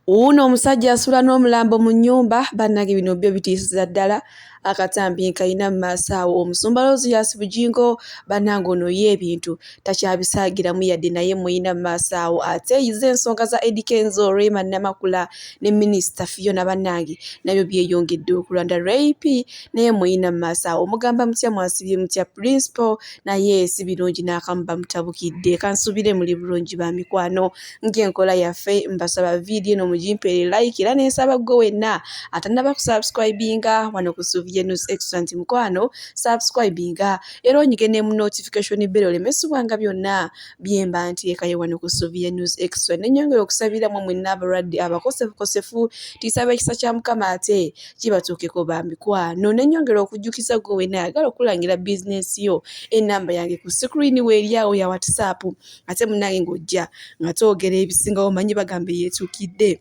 Wuuno omusajja asula n'omulambo mu nnyumba bannange bino byo bitiisiza ddala akatambi nkayina mu maaso awo omusumba Lozius Bugingo bannange ono ye ebintu takyabisaagiramu yadde naye muyina mu maaso awo ate yize ensonga za Eddy Kenzo, Rema Namakula ne minisita Fiona bannange nabyo byeyongedde okulanda Ray P naye muyina mu maaso awo mugamba mutya mwasibye mutya Principal naye si birungi n'akamu bamutabukidde kansuubire muli bulungi ba mikwano Ng'enkola yaffe mbasaba vidiyo eno mugimpeere like era nensaba gwe wenna atannaba kusubscribinga wano ku Suvie News Extra nti mukwano subscribinga era onyige ne mu notification bell oleme subwanga byonna byemba nteekayo wano ku Suvie News Extra. Nenyongera okusabira mwe mwenna abalwadde abakosefukosefu tisaba ekisa kya Mukama ate kibatuukeko ba mikwano. Nenyongera okujjukiza gwe wenna ayagala okulangira bizinensi yo enamba yange ku screen weeri awo ya WhatsApp ate munange ng'ojja nga twogera ebisingawo omanyi bagamba eyeetuukidde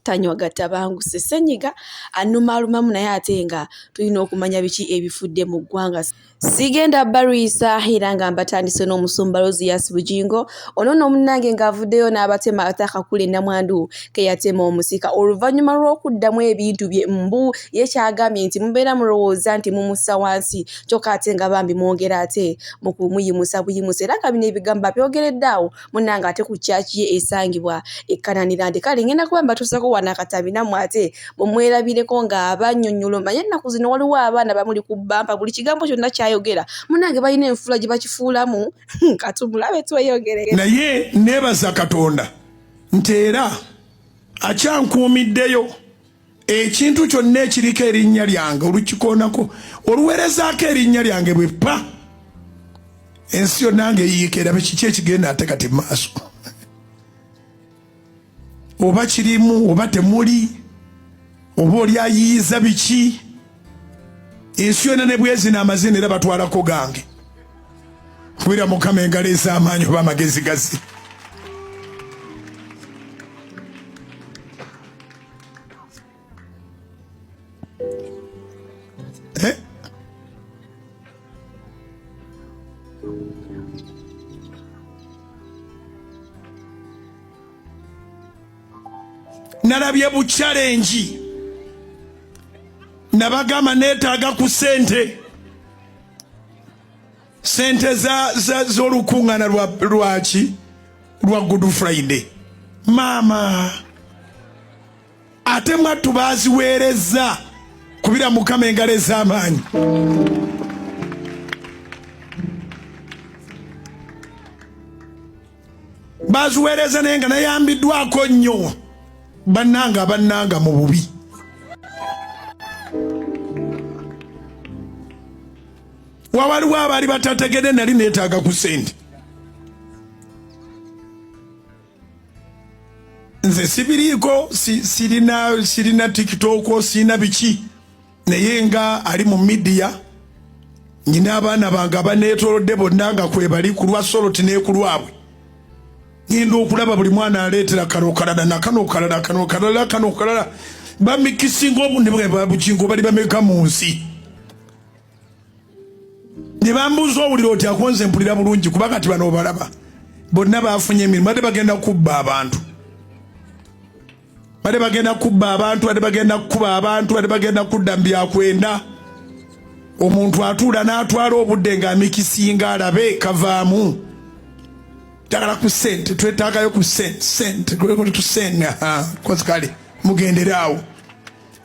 tanywa gatabanguse ssenyiga anumaalumamu naye ate nga tulina okumanya biki ebifudde mu ggwanga sigenda balwisa era nga mbatandise n'omusumba Lozias Bugingo ono nno munnange ng'avuddeyo n'abatema ate akakule namwandu ke yatema omusika oluvannyuma lw'okuddamu ebintu bye mbu ye kyagambye nti mubeera mulowooza nti mumussa wansi kyokka ate nga bambi mwongera ate mu kumuyimusa buyimusa era nga bino ebigambo abyogeredde awo munnange ate ku kyaki ye esangibwa e Kananirandi kale ngenda kuba mbatuusako wano akatabi nammwe ate mumwerabireko ng'abannyonnyola omanye ennaku zino waliwo abaana bamuli ku bbampa buli kigambo kyonna kyayogera munnange balina enfula gye bakifuulamu katumulabe tweyongere naye neebaza Katonda nti era akyankuumiddeyo ekintu kyonna ekiriko erinnya lyange olukikoonako oluwerezaako erinnya lyange bwe ppa ensi yonna nga eyiika erabe kiki ekigenda ate kati maaso oba kirimu oba temuli oba oli ayiyiza biki ensi yonna ne bwezina amazina era batwalako gange kubira mukama engalo ez'amaanyi oba amagezi gazi Eh? Nalabye bu challenge nabagamba neetaaga ku sente sente z'olukuŋŋaana lwaki lwa Good Friday maama ate mwattu baaziweerezza kubira mukama engalo ez'amaanyi baziweereza naye nga nayambiddwako nnyo bannanga abannanga mu bubi wawaliwo abaali batategede nali neetaaga ku sente nze sibiriiko sirina sirina tiktok sirina biki naye nga ali mu midiya nyina abaana bange abaneetolodde bonna nga kwebali ku lwa soloti n'ekulwabwe ngenda okulaba buli mwana aleetera kano kalala nakano kalala kano kalala kano kalala bamikisinga obunebugingo bali bameka mu nsi ne bambuuza owulira oti akonze mpulira bulungi kuba kati bano obalaba bonna bafunye emirimu badde bagenda kubba abantu badde bagenda kubba abantu badde bagenda kukuba abantu badde bagenda kudda mu byakwenda omuntu atuula n'atwala obudde ng'amikisinga alabe kavaamu njagala ku sente twetaagayo ku sente sente ku sente kozi kale mugendere awo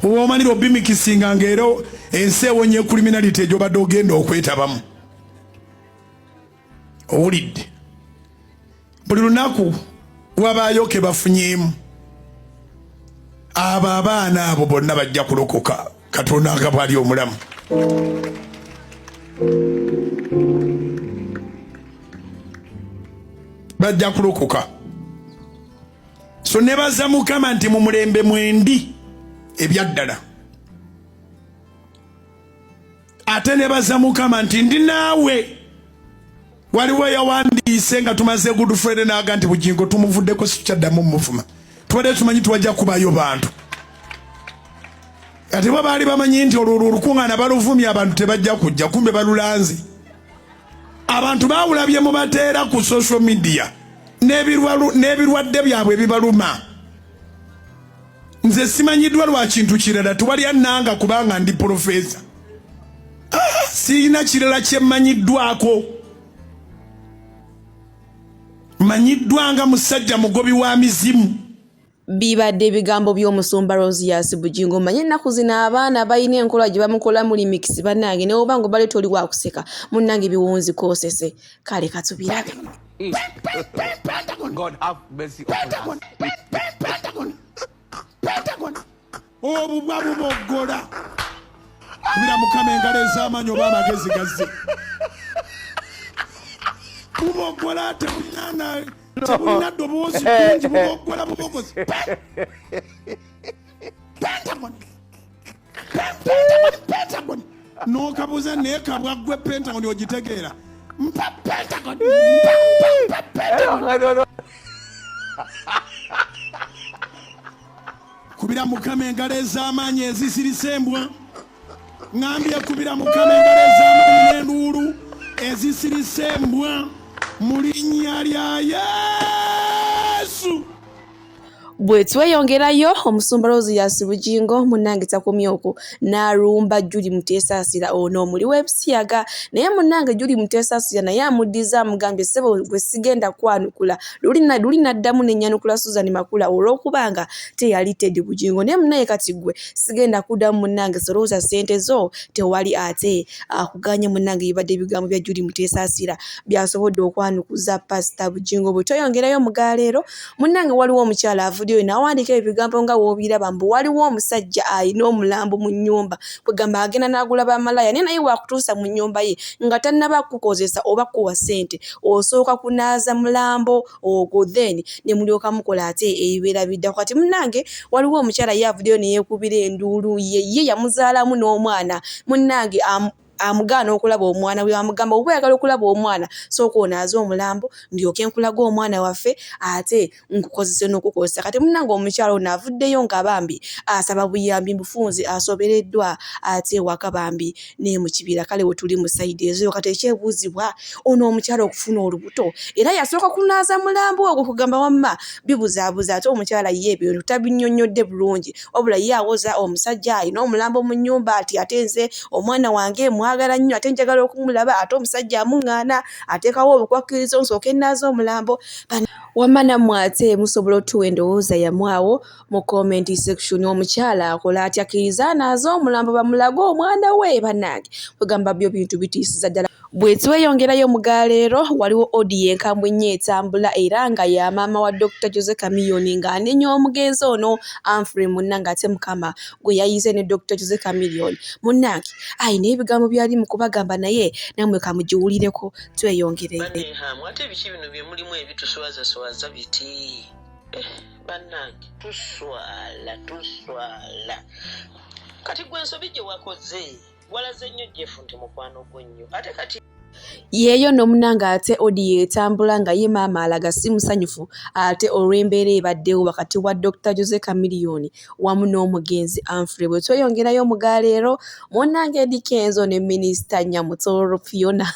oba omanira obimikisinga nga era ensi ewonye kuliminality egyobadde ogenda okwetabamu owulidde buli lunaku wabaayo ke bafunyeemu abo abaana abo bonna bajja kulokoka katonda nga bwali omulamu bajja kulokoka so nebaza mukama nti mu mulembe mwendi ebyaddala ate nebaza mukama nti ndi naawe waliwo eyawandiise nga tumaze good friday naaga nti bugingo tumuvuddeko situkyaddamu muvuma tubadde tumanyi tuwajja kubayo bantu kati bo baali bamanyi nti olwo olukuŋŋaana baluvumye abantu tebajja kujja kumbe balulanze abantu bawulabye mubateera ku social media n'ebirwadde byabwe ebibaluma. Nze simanyiddwa lwa kintu kirala, tewali annanga kubanga ndi profesa. Sirina kirala kye mmanyiddwako. Mmanyiddwa nga musajja mugobi wa mizimu. Bibadde ebigambo by'omusumba Rosius Bugingo. Manye ennaku zino abaana balina enkola gye bamukolamu limikisi bannange, ne woba nga obadde toli wakuseka munnange biwunzika osese. Kale katubirabe. God have mercy upon us. Pentagon. Obubwa buboggola. Kubira Mukama engalo ez'amaanyi oba amagezi gazze. Buboggola tebulina ddoboozi ddungi, buboggola bubogozi. Pentagon. Pentagon, Pentagon. N'okabuuza naye kabwa ggwe Pentagon ogitegeera. Mpa Pentagon. Mpa, mpa, mpa Pentagon. Kubira Mukama engalo ez'amaanyi ezisirisa embwa. Ŋŋambye kubira Mukama engalo ez'amaanyi n'enduulu ezisirisa embwa mu linnya lya Yesu. Bwe tweyongerayo, omusumba Rosius Bugingo munnange takomye okwo n'alumba Julie Muteesaasira ono omuli w'ebisiyaga. Naye munnange Julie Muteesaasira naye amuddiza amugambye ssebo gwe sigenda kwanukula. Luli n'addamu ne nnyanukula Susan Makula olw'okuba nga teyali Teddy Bugingo. Naye munnaye kati gwe sigenda kuddamu munnange solooza ssente zo tewali ate akuganye munnange. Bibadde ebigambo bya Julie Muteesaasira by'asobodde okwanukuza Pasita Bugingo. Bwe tweyongerayo mu galeero munnange waliwo omukyala avuddeyo n'awandiika ebigambo nga w'obiraba mbu waliwo omusajja alina omulambo mu nnyumba, kwegamba agenda n'agula bamalaaya naye naye waakutuusa mu nnyumba ye nga tannaba kukozesa oba kuwa ssente, osooka kunaaza mulambo ogwo then ne mulyoka mukola ate ebibeera biddako. Kati munnange waliwo omukyala ye avuddeyo ne yeekubira enduulu ye ye yamuzaalamu n'omwana munnange amugaana okulaba omwana we, amugamba oba oyagala okulaba omwana sooka onaaze omulambo ndyoke nkulaga omwana waffe ate nkukozese n'okukozesa. Kati munnange omukyala ono avuddeyo nga bambi asaba buyambi mbufunze asobereddwa ate ewaka bambi ne mu kibira. Kale we tuli mu sayidi ezo kati ekyebuuzibwa ono omukyala okufuna olubuto era yasooka kunaaza mulambo ogwo kugamba wamma bibuzaabuza ate omukyala ye ebintu tabinnyonnyodde bulungi, wabula ye awoza omusajja alina omulambo mu nnyumba ati ate nze omwana wange mwagala nnyo ate njagala okumulaba ate omusajja amuŋŋaana ateekawo obukwakkulizo nsooke nnaaze omulambo. Wamma nammwe ate musobola otuwa endowooza yammwe awo mu comment section. Omukyala akola atya? Akkiriza anaaze omulambo bamulage omwana we? Bannange kwegamba byo bintu bitiisiza ddala. Bwe tweyongerayo mu galeero waliwo audio enkambwe ennyo etambula era nga ya maama wa Dr. Jose Chameleone ng'anenya omugenzi ono Humphrey munnange ate Mukama gwe yayize ne Dr. Jose Chameleone. Munnange ayina ebigambo by'ali mu kubagamba naye nammwe kamugiwulireko tweyongereyo. Bannehamu ate biki bino bye mulimu ebituswazaswaza biti? Bannange tuswala tuswala. Kati gwe ensobi gye wakoze walaze nnyo Jeff nti mukwano gwo nnyo ate kati Yeeyo n'omunange ate audio etambula nga ye maama alaga si musanyufu ate olw'embeera ebaddewo wakati wa Dr. Jose Chameleone wamu n'omugenzi Humphrey. Bwe tweyongerayo mu galeero munnange Eddy Kenzo ne minisita Nyamutoro Fiona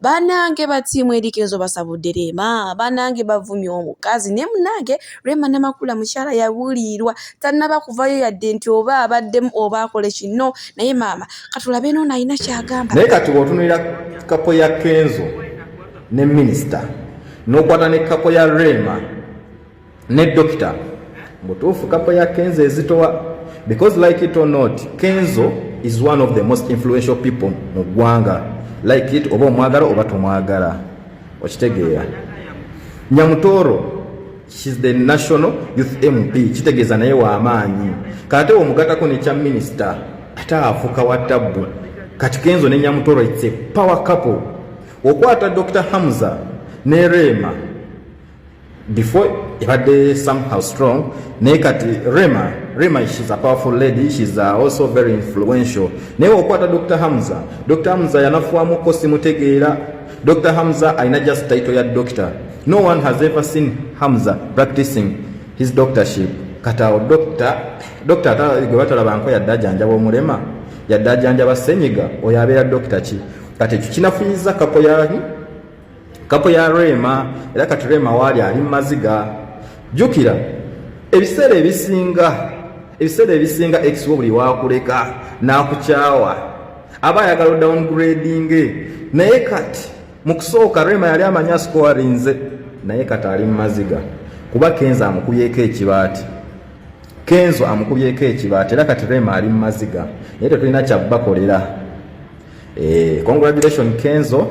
bannange batiimu Eddy Kenzo basabudde Rema, bannange bavumye omukazi naye munnange Rema Namakula mukyala yabuulirirwa tannaba kuvayo yadde nti oba abaddemu oba akole kino, naye maama katulabe n'ono alina ky'agamba. Naye kati bw'otunuulira kapo ya Kenzo ne minisita n'okwata ne kapo ya Rema ne dokita, mutuufu kapo ya Kenzo ezitowa because like it or not Kenzo is one of the most influential people mu ggwanga, like it oba omwagala oba tomwagala, okitegeera. Nyamutoro she's the national youth MP, kitegeeza naye w'amaanyi. Kati omugatako nekya minisita ate afuuka wa tabbu. Kati Kenzo ne Nyamutoro it's a power couple. Okwata Dr. Hamza ne Rema before ebadde somehow strong, naye kati Rema she's a powerful lady, she's also very influential. Naye okwata Dr. Hamza, Dr. Hamza yanafuamuko simutegeera. Dr. Hamza alina just title ya doctor. No one has ever seen Hamza practicing his doctorship. Kati awo doctor ata gwe batalabanko yadde ajanjaba omulema, yadde ajanjaba ssenyiga, oyo abeera doctor ki? Kati ekyo kinafuyiza kapo ya Rema. Era kati Rema waali ali mu maziga. Jjukira ebiseera ebisinga Ebiseera ebisinga ex wo buli wakuleka n'akukyawa aba ayagala odowngradinge. Naye kati mu kusooka Rema yali amanyi asikowarinze, naye kati ali mu maziga kuba Kenzo amukubyeko ekibaati. Kenzo amukubyeko ekibaati era kati Rema ali mu maziga, naye tetulina kyabbakolera. Congratulation Kenzo,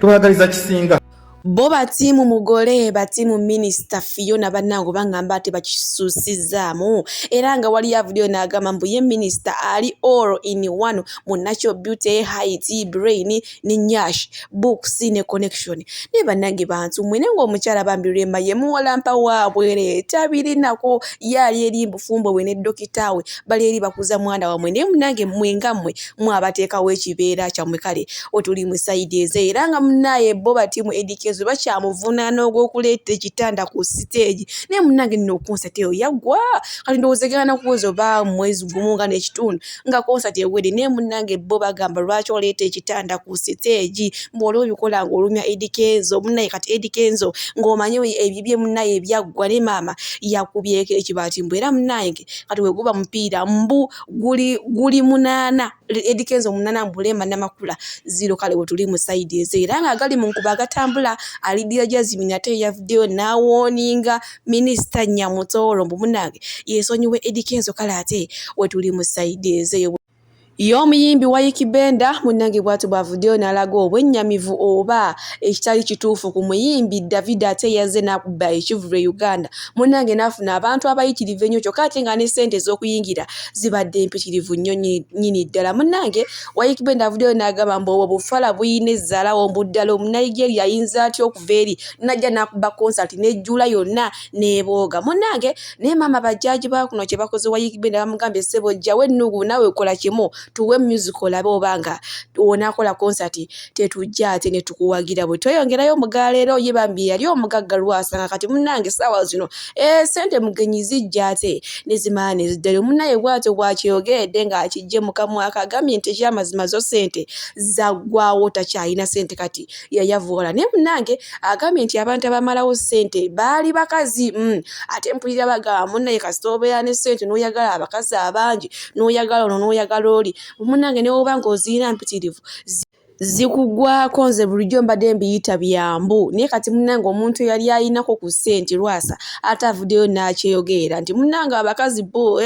tubagaliza kisinga. Bo batiimu mugole, batiimu minisita Fiona bannange bangamba ate bakisuusizaamu, era nga waliyo avuddeyo n'agamba mbu ye minisita ali all in one mu natural beauty, height, brain ne nyash, books ne connection. Naye bannange bantu mmwe, naye ng'omukyala bambi Rema ye muwalampa waabwere tabirinako, ye ali eri mbufumbo bwe ne dokita we bali eri bakuza mwana wammwe. Naye munnange mmwe nga mmwe mwabateekawo ekibeera kyammwe. Kale wetuli mu sayidi ezo, era nga munnaye bo batiimu Eddy Kenzo bakyamuvunaana ogw'okuleeta ekitanda ku siteegi. Naye munnange nno konsati eyo yaggwa, kati ndowooza egenda nakuweza oba mwezi gumu nga n'ekitundu nga konsati ewedde. Naye munnange bo bagamba lwaki oleeta ekitanda ku siteegi, mbw'oli obikola ng'olumya Eddy Kenzo. Munnaye kati Eddy Kenzo ng'omanyi ebibye munnaye byaggwa, ne maama yakubyeko ekibaati mbu era munnange kati we guba mupiira mbu guli 8, Eddy Kenzo 8, mbu Rema Namakula 0. Kale we tuli mu sayidi ezo, era nga agali mu nkuba agatambula, Lydia Jazmine ate yavuddeyo n'awooninga minisita Nyamutooro mbu munnange yeesonyiwe Eddy Kenzo. Kale ate we tuli mu sayidi ezo. Ye omuyimbi Ykee Benda munnange bw'atyo bw'avuddeyo n'alaga obwennyamivu oba ekitali kituufu ku muyimbi Davido ate yazze n'akuba ekivvulu e Uganda, munnange n'afuna abantu abayitirivu ennyo, kyokka ate nga ne ssente ez'okuyingira zibadde mpitirivu nnyo nnyini ddala. Munnange Ykee Benda avuddeyo n'agamba mbu obwo bufala buyina ezzalawo, mbu ddala Omunigeria ayinza atya okuva eri n'ajja n'akuba konsati n'ejjula yonna n'ebooga. Munnange naye maama bajjaaji ba kuno kye bakoze Ykee Benda, bamugambye ssebo jjawo ennugu naawe kola kimu, tuwe music olabe oba nga onaakola konsati tetujja ate ne tukuwagira. Bwe tweyongerayo omugaaleero, ye bambi yali omugagga Lwasa nga kati munnange essaawa zino ssente mugenyi zijja ate ne zimala ne ziddayo. Munnaye bw'atyo bw'akyogeredde ng'akiggye mu kamwa ke, agambye nti ekyamazima zo ssente zaggwawo, takyalina ssente kati yayavuwala. Naye munnange agambye nti abantu abamalawo ssente baali bakazi. Ate mpulira bagamba munnaye kasita obeera ne ssente n'oyagala abakazi abangi, n'oyagala ono n'oyagala oli, munnange ne bw'oba ng'ozirina mpitirivu zikuggwako. Nze bulijjo mbadde mbiyita byambu, naye kati munnange omuntu eyali ayinako ku ssente Lwasa ate avuddeyo n'akyeyogerera nti munnange abakazi bo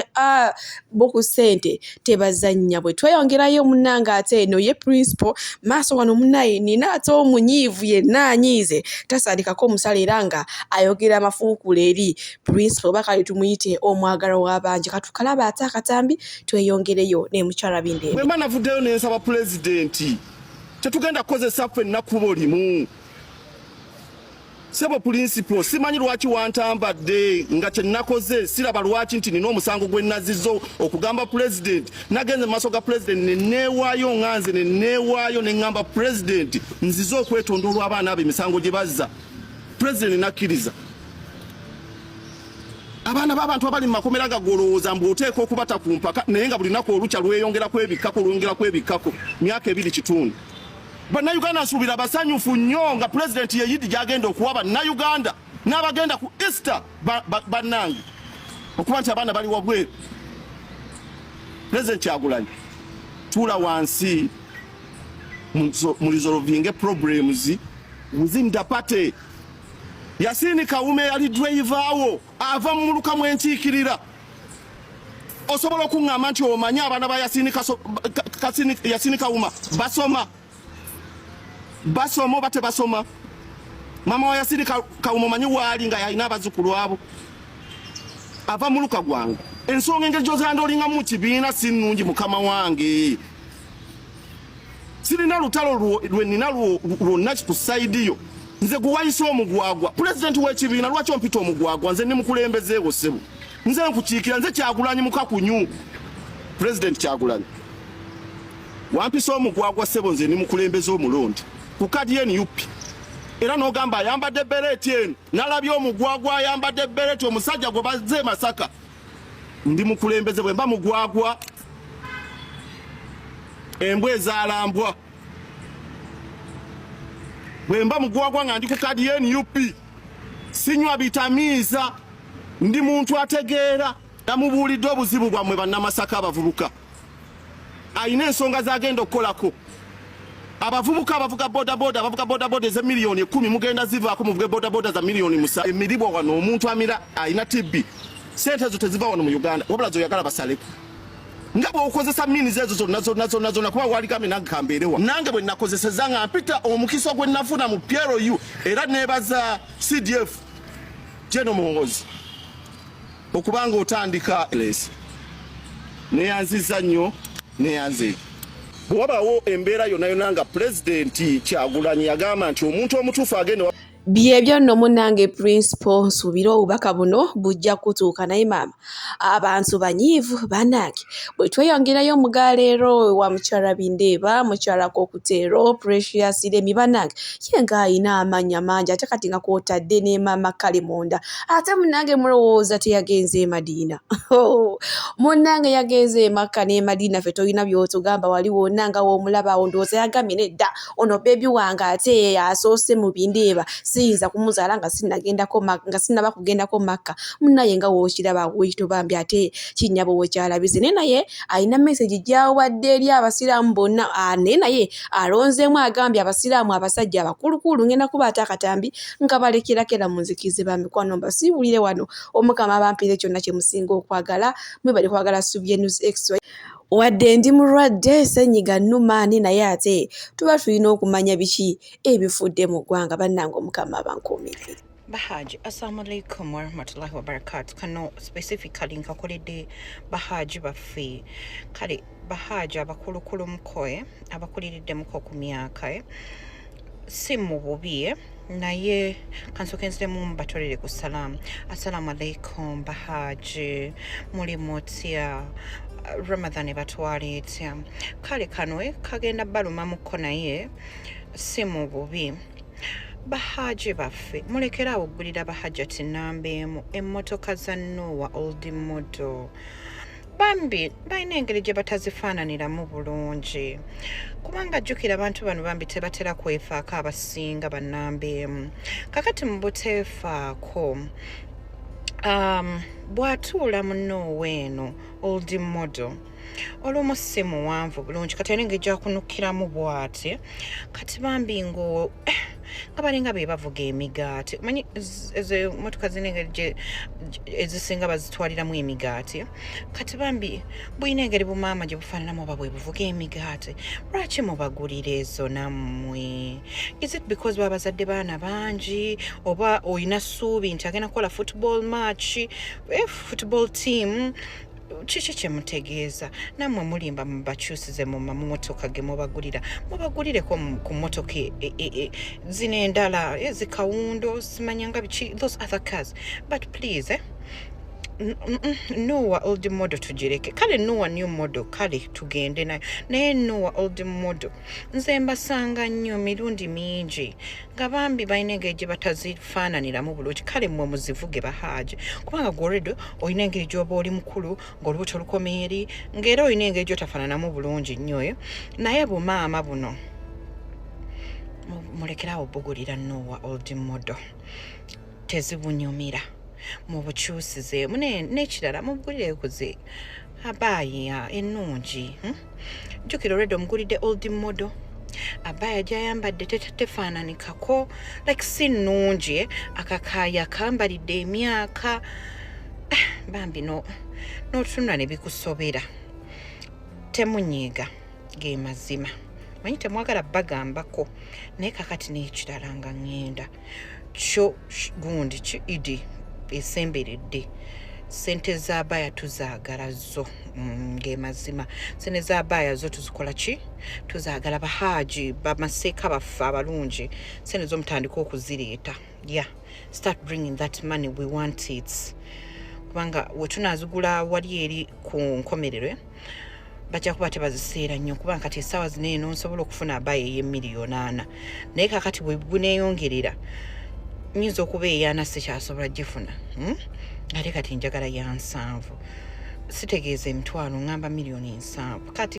bo ku ssente tebazannya. Bwe tweyongerayo munnange ate eno ye principal maaso wano, munnaye nina ate omunyiivu yenna anyiize tasaalikako omusala, era nga ayogera amafuukule eri principal oba kale tumuyite omwagalwa w'abangi. Katukalaba ate akatambi tweyongereyo ne mukyala Bindende. Bwe mba navuddeyo ne nsaba pulezidenti, tetugenda kukozesa ffenna kkubo limu. Sebo pulinsipo, simanyi lwaki wantambadde nga kye nakoze siraba lwaki nti nina omusango gwe nazizza okugamba pulezidenti. Nagenze mu maaso ga pulezidenti ne neewaayo nga nze ne neewaayo ne ŋŋamba pulezidenti nzize okwetonda olw'abaana abo emisango gye bazza. Pulezidenti nakkiriza. Abaana b'abantu abali mu makomera nga gw'olowooza mbu oteeka okubata ku mpaka, naye nga buli lunaku olukya lweyongera kwebikkako, lwongera kwebikkako myaka 2.5. Bannayuganda nsuubira basanyufu nnyo nga pulezidenti ye Yidi gy'agenda okuwa bannayuganda n'abagenda ku Easter bannange okuba nti abaana bali wabweru. Pulezidenti Kyagulanyi, tuula wansi mu resolvinge problems within the party. Yasini Kawume yali driver wo ava mu muluka mwenkiikirira. Osobola okuŋŋamba nti omanyi abaana ba Yasini Kawuma basoma basoma oba tebasoma? Mama wa Yasini Kawuma omanyi waali nga yalina abazzukulu abo ava muluka gwange. Ensonga engeri gy'ozandolingamu mu kibiina si nnungi mukama wange. Sirina lutalo lwe nina lwonna ku sayidi yo. Nze guwayisa omugwagwa pulezidenti w'ekibiina, lwaki ompita omugwagwa? Nze ndi mukulembezeewo ssebo, nze nkukiikira, nze Kyagulanyi mukakunyu. Pulezidenti Kyagulanyi wampisa omugwagwa ssebo, nze ndi mukulembeze omulonde ku kadi NUP, era n'ogamba ayambadde bereeti eno. Nalabye omugwagwa ayambadde bereeti, omusajja gwe bazze e Masaka. Ndi mukulembeze, bwe mba mugwagwa embwa ezaalambwa, bwe mba mugwagwa nga ndi ku kadi ya NUP, sinywa bitamiiza, ndi muntu ategeera. Namubuulidde obuzibu bwammwe bannamasaka abavubuka. Alina ensonga z'agenda okukolako. Abavubuka abavuga bodaboda, abavuga bodaboda ez'emiliyoni 10 mugenda zivaako muvuge bodaboda za miliyoni 7. Emiribwa wano omuntu amira alina TB. Sente ezo teziva wano mu Uganda, wabula zoyagala basaleko. Nga bw'okozesa mini ezo zonna zonna zonna zonna kuba waligambye nange kambeerewa. Nange bwe nakozeseza nga mpita omukisa gwe nafuna mu PLU era neebaza CDF General Muhoozi okuba nga otandika lesi. Neyanziza nnyo, neyanze. Bwe wabaawo embeera yonna yonna nga Pulezidenti Kyagulanyi yagamba nti omuntu omutuufu agenda Byebyo nno munnange Principal, nsuubira obubaka buno bujja kutuuka naye maama abantu banyiivu bannange. Bwe tweyongerayo mu ga leero ewa mukyala Bindeeba, mukyala Kokuteero, Precious Remi bannange ye ng'alina amannya mangi ate kati nga kw'otadde ne maama Kale munda. Ate munnange mulowooza teyagenze e Madiina? Munnange yagenze e Makka n'e Madiina ffe tolina by'otugamba wali wonna nga w'omulaba awo ndowooza yagambye nedda ono bebi wange ate asoose mu bindeeba siyinza kumuzaala nga sinnagendako nga sinnaba kugendako Makka. Munnaye nga w'okiraba wekito bambi ate kinnyabo wekyalabize naye naye alina message gy'awadde eri abasiraamu bonna naye naye alonzeemu agambye abasiraamu abasajja abakulukulu ngenda kuba ate akatambi nga balekerakera mu nzikize ba mikwano mbasiibulire wano Omukama abampiire kyonna kye musinga okwagala mwebale kwagala Subye News Extra. Wadde ndi mulwadde ssenyiga nnuma ani naye ate tuba tulina okumanya biki ebifudde mu ggwanga bannange Omukama abankuumirire. Bahaji, assalamu alaikum warahmatullahi wabarakatu. Kano specifically nkakoledde bahaji baffe, kale bahaji abakulukulu mukoe abakuliriddemukko ku myaka si mu bubi naye kansooke nziremu mbatolere ku salaamu. Assalamu alaikum bahaji, muli mutya? Ramadhan ebatwala etya? Kale kano kagenda balumamukko naye si mu bubi. Bahaji baffe, mulekerawo okugulira bahajati namba emu emmotoka za Noah old model. Bambi balina engeri gye batazifaananiramu bulungi, kubanga jjukira abantu bano bambi tebatera kwefaako abasinga bannamba emu. Kakati mu buteefaako bw'atuula mu Noah eno old model, olumu si muwanvu bulungi, kati alina engeri gyakunukiramu bw'ati. Kati bambi ngo nga balinga be bavuga emigaati. Manyi ezo emotoka zirina engeri ezisinga bazitwaliramu emigaati. Kati bambi bulina engeri bumaama gye bufaananamu oba bwe buvuga emigaati. Lwaki mubagulira ezo nammwe? Is it because baba bazadde baana bangi, oba olina ssuubi nti agenda kukola football match, football team? Kiki kyemutegeeza nammwe? Mulimba, mubakyusize mu mamotoka ge mubagulira, mubagulireko ku mmotoka zino endala ezikawundo simanyanga biki, those other cars. But please, Noah old model tugireke. Kale Noah new model kale tugende nayo, naye Noah old model nze mbasanga nnyo mirundi mingi nga bambi balina engeri gye batazifaananiramu bulungi. Kale mmwe muzivuge bahaaji, kubanga gwe already olina engeri gy'oba oli mukulu ng'olubuto lukoma eri, ng'era olina engeri gy'otafaananamu bulungi nnyo naye bumaama buno mulekerawo bugulira Noah old model, tezibunyumira, mubukyusizeemu. N'ekirala mubugulire ku zi abaya ennungi, Jjukira olwedde omugulidde old model, abaya gyayambadde tefaananikako, like si nnungi, eh? Akakaaya kambalidde emyaka. Bambi no n'otunula ne bikusobera. Temunyiiga, ge mazima. Manyi temwagala bagambako, naye kakati n'ekirala nga ŋŋenda kyo gundi ki idi esemberedde, sente za baya tuzaagala zo, ge mazima. Sente za baya zo tuzikola ki? Tuzaagala. Bahaaji bamaseeka baffe abalungi, sente zo mutandika okuzireeta. Yeah, start bringing that money, we want it, kubanga wetunazigula wali eri ku nkomerero bajja kuba tebaziseera nnyo, kubanga kati essaawa zino eno nsobola okufuna abaya ey'emiliyoni 4, naye kakati bwe buneeyongerera nyinza okuba eyana sikyasobola gifuna, Ate kati njagala ya 70, sitegeeza emitwalo, ngamba miliyoni 70 kati.